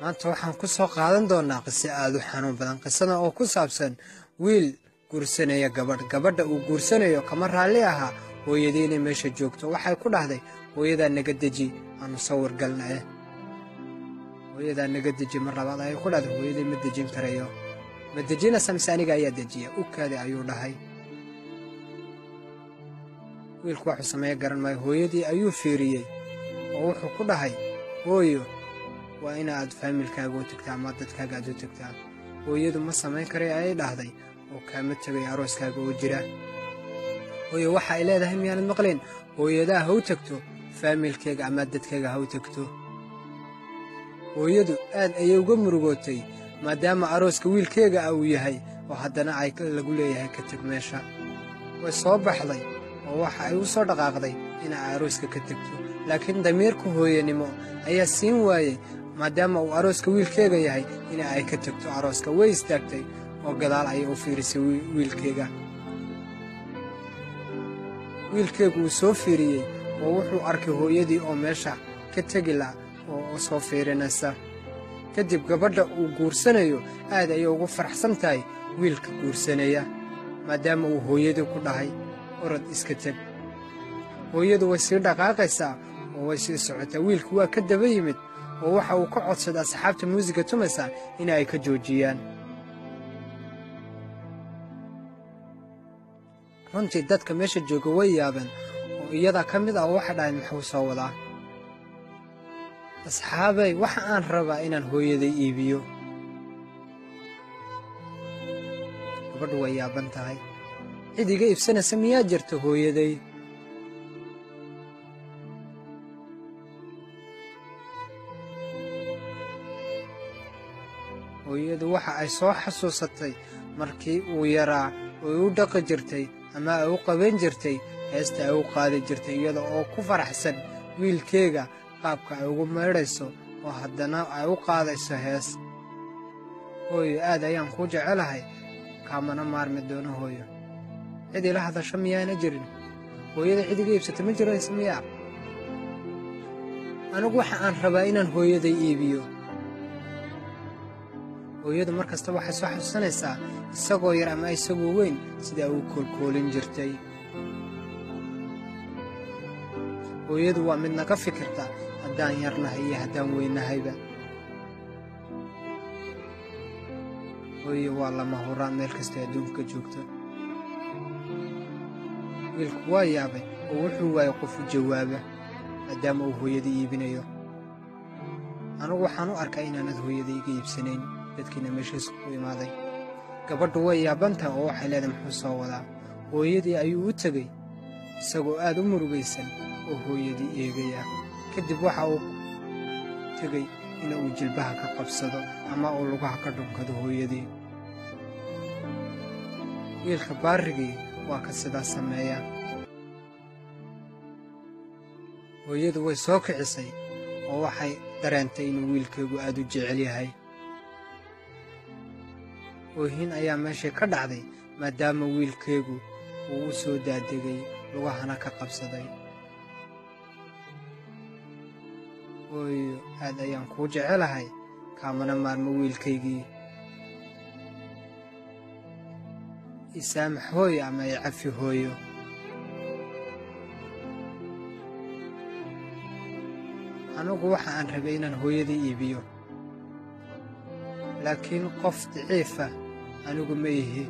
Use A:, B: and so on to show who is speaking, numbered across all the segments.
A: Maanta waxaan ku soo qaadan doonaa qiso aad u xanuun badan, qisada oo ku saabsan wiil guursanaya gabadh. Gabadha uu guursanayo kama raalli ahaa hooyadii inay meesha joogto. Waxay ku dhahday, hooyadaa naga deji, aanu sawir galnae. Hooyadaa naga deji mar labaad ayay ku dhahday, hooyadii ma dejin karayo. Ma dejinaysa mise aniga ayaa dejiya? U kaadi ayuu dhahay. Wiilku waxuu sameeya garan maayo. Hooyadii ayuu fiiriyey oo wuxuu ku dhahay, hooyo, waa inaad faamilkaaga u tagtaa ama dadkaaga aad u tagtaa. Hooyadu ma samayn karay ayay dhahday, oo kaama tegay arooskaaga oo jira. Hooyo, waxa ay leedahay miyaanad maqlayn? Hooyadaa ha u tagto faamilkeyga ama dadkayga ha u tagto. Hooyadu aad ayay uga murugootay maadaama arooska wiilkeega ah uu yahay oo haddana ay lagu leeyahay ka teg meesha. Way soo baxday oo waxa ay u soo dhaqaaqday inay arooska ka tegto, laakiin damiirka hooyanimo ayaa siin waayey maadaama uu arooska wiilkeega yahay in ay ka tegto arooska. Way istaagtay oo gadaal ayay u fiirisay wiilkeega. Wiilkeegu wuu soo fiiriyey oo wuxuu arkay hooyadii oo meesha ka tegi la oo soo fiirinaysa. Kadib gabadha uu guursanayo aad ayay ugu faraxsan tahay wiilka guursanaya, maadaama uu hooyadii ku dhahay orod iska teg. Hooyadu way sii dhaqaaqaysaa oo way sii socotaa. Wiilku waa ka daba yimid oo waxa uu ka codsaday asxaabta muusiga tumaysa in ay ka joojiyaan. Runtii dadka meesha jooga way yaabeen oo iyadaa ka mid ah oo waxay dhaheen, muxuu soo wadaa? Asxaabay, waxa aan rabaa inaan hooyaday iibiyo. Gabadhu way yaaban tahay. Cid iga iibsanaysa miyaa jirta hooyaday? Hooyadu waxa ay soo xasuusatay markii uu yaraa oy u dhaqi jirtay ama ay u qaban jirtay heesta ay u qaadi jirtay, iyada oo ku faraxsan wiilkeega qaabka ay ugu maydhayso oo haddana ay u qaadayso hees. Hooyo, aad ayaan kuu jecelahay, kaamana maarmi doono hooyo. Cid ila hadasho miyaana jirin? Hooyada cid iga iibsata ma jiraysa miyaa? Anigu waxa aan rabaa inaan hooyaday iibiyo. Hooyadu mar kasta waxay soo xasuusanaysaa isagoo yar ama isagoo weyn sidaa uu koolkoolin jirtay. Hooyadu waa mid naga fikirta haddaan yarnahay iyo haddaan weynahayba. Hooyo waa lama huraan meel kastay adduunka joogto. Wiilku waa yaabay oo wuxuu waayay qof u jawaaba maadaama uu hooyada iibinayo. Anigu waxaan u arkaa inaanad hooyada iga iibsanayn dadkiina meeshiis ku imaaday. Gabadhu way yaabantaha oo waxay leedahay, muxuu soo wadaa? Hooyadii ayuu u tegey isagoo aad u murugaysan oo hooyadii eegaya. Kadib waxa uu tegey in uu jilbaha ka qabsado ama uu lugaha ka dhunkado hooyadii. Wiilka baarigii waa ka sidaa sameeya. Hooyadu way soo kicisay oo waxay dareentay inuu wiilkeegu aad u jecel yahay. Oohin ayaa meeshay ka dhacday maadaama wiilkeegu uu u soo daadegay lugahana ka qabsaday. Hooyo, aad ayaan kuu jecelahay, kaamana maarmo wiilkaygii. Isaamax hooyo ama i cafi hooyo. Anigu waxa aan rabay inaan hooyadii iibiyo, laakiin qof daciifa anigu ma ihi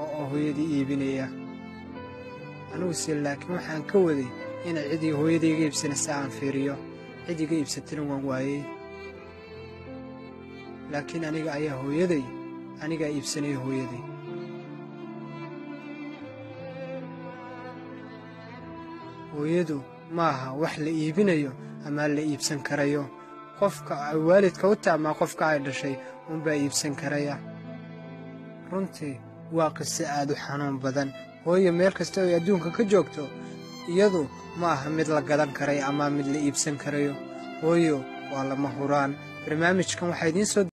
A: oo hooyadii iibinaya. Aniguse laakiin waxaan ka waday inay cidii hooyadii iga iibsanaysa aan fiiriyo. Cid iga iibsatana waan waayey, laakiin aniga ayaa hooyaday, anigaa iibsanaya hooyaday. Hooyadu maaha wax la iibinayo ama la iibsan karayo. Qofka ay waalidka u tahay ama qofka ay dhashay unbaa iibsan karaya. Runtii waa qiso aad u xanuun badan. Hooyo meel kasta oy adduunka ka joogto, iyadu ma aha mid la gadan karayo ama mid la iibsan karayo. Hooyo waa lama huraan. Barnaamijkan waxaa idiin soo